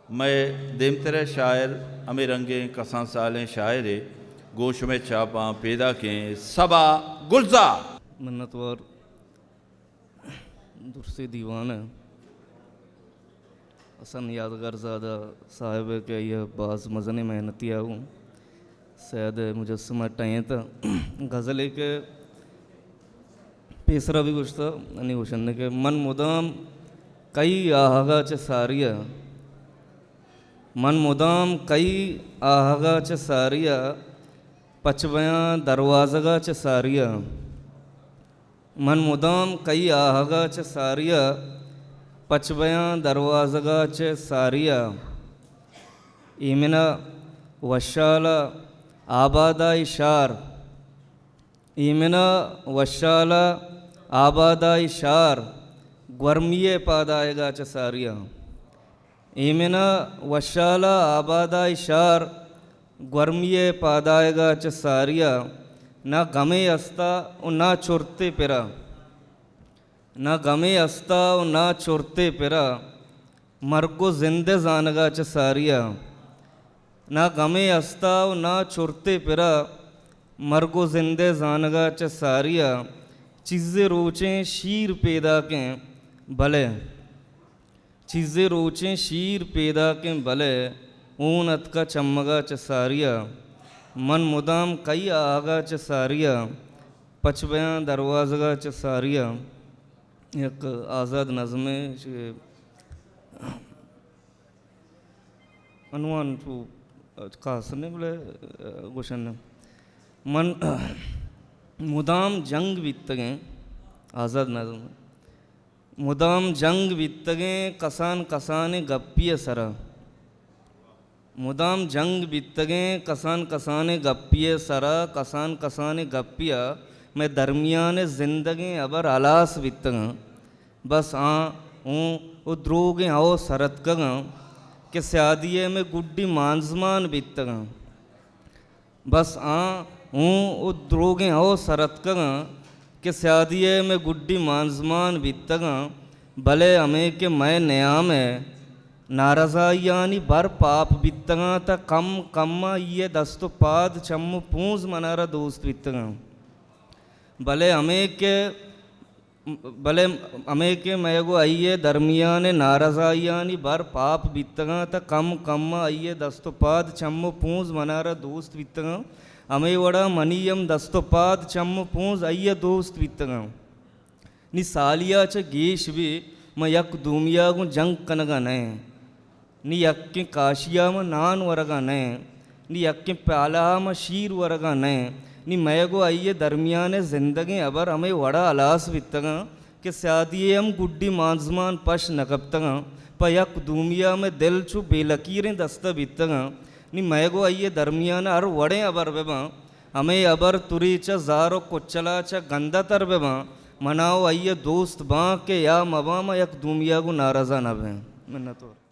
مئے دیمترئے شاعر ہمے رنگیں کسان سالیں شاعرے، گوں شمئے چاپاں پیداکیں صبا گلزار۔ منتوار۔ درسیں دیوان ء حسن یادگار زادہ صاحب ء کہ آئی ء باز مزنیں محنتے ء گوں سید مجسم ء ٹہینت۔ غزلے کہ پیسرا بھی گوشتہ، انی گوشن کہ من مدام کئی آہگا چہ ساری ء، من مدام کئی آہگا چہ ساری ء، پچ بیاں دروازگا چہ ساری ء۔ من مدام کئی آہگا چہ ساری ء، پچ بیاں دروازگا چہ ساری ء۔ ایمن ء وشال ء آبادائی شار، ایمن ء وشال ء آبادائی شار، گورمی ء پادآیگا چہ ساری ء۔ ایمن ء وشال ء آبادائی شار، گورمی ء پادآیگا چہ ساری ء۔ نہ گمے استا و نہ چرتے پرا، نہ گمے استا و نہ چرتے پرا، مرگ و زند ء زانگا چہ ساری ء۔ نہ گمے استا و نہ چرتے پرا، مرگ و زند ء زانگا چہ ساری ء۔ چیزے روچیں شیر پیداکیں بلے، چیزے روچیں شیر پیداکیں بلے، ہون اتکا چمگا چہ ساری ء۔ من مدام کئی آہگا چہ ساری ء، پچ بیاں دروازگا چہ ساری ء۔ یک آزاد نظمے چہ عنوان چو خاص نہ بلے گوشن۔ من مدام جنگ بیتگیں، آزاد نظم، مدام جنگ بیتگیں کسان کسانیں گپی ء سرا۔ مدام جنگ بیتگیں کسان کسانیں گپی ء سرا، کسان کسانیں گپی ء مئے درمیان ء زندگیں ہبر ہلاس بیتگاں۔ بس آں اوں او دروگیں ہئو سرتکگاں کہ سیادی ء مئے گڈی مانزمان بیتگاں۔ بس آں اوں او دروگیں ہئو سرتکگاں کہ سیادی ء مئے گڈی مانزمان بیتگاں، بلے ہمے کہ مئے نیام ء نارضائیانی بر پاپ بیتگاں، تہ کم کم ء آئی ء دست و پاد چم و پونز منارا دوست بیتگاں۔ بلے ہمے کہ بلے ہمے کہ مئیگ و آئی ء درمیان ء نارضائیانی بر پاپ بیتگاں، تہ کم کم ء آئی ء دست و پاد چم و پونز منارا دوست بیتگاں۔ ہمے وڑا منی ہم دست و پاد چم و پونز آئی ء دوست بیتگاں۔ نی سالیا چہ گیش بی ما یک دومیا گوں جنگ کنگا نہ ایں۔ نی یکیں کاشیا ما نان ورگا نہ ایں، نی یکیں پیالہا ما شیر ورگا نہ ایں۔ نی مئیگ و آئی ء درمیان ء زندگیں ہبر ہمے وڑا ہلاس بیتگاں کہ سیادی ء ہم گڈی مانزمان پش نہ کپتگاں۔ پہ یک دومیا مئے دل چو بے لکیریں دستا بیتگاں۔ نی مئیگ و آئی ء درمیان ء ہر وڑیں ہبر بہ باں، ہمے ہبر تری چہ زار و کچلا چہ گندہ تر بہ باں، منا و آئی ء دوست باں کہ یا مہ باں، ما یک دومیا گوں نارضا نہ بیں۔ منتوار۔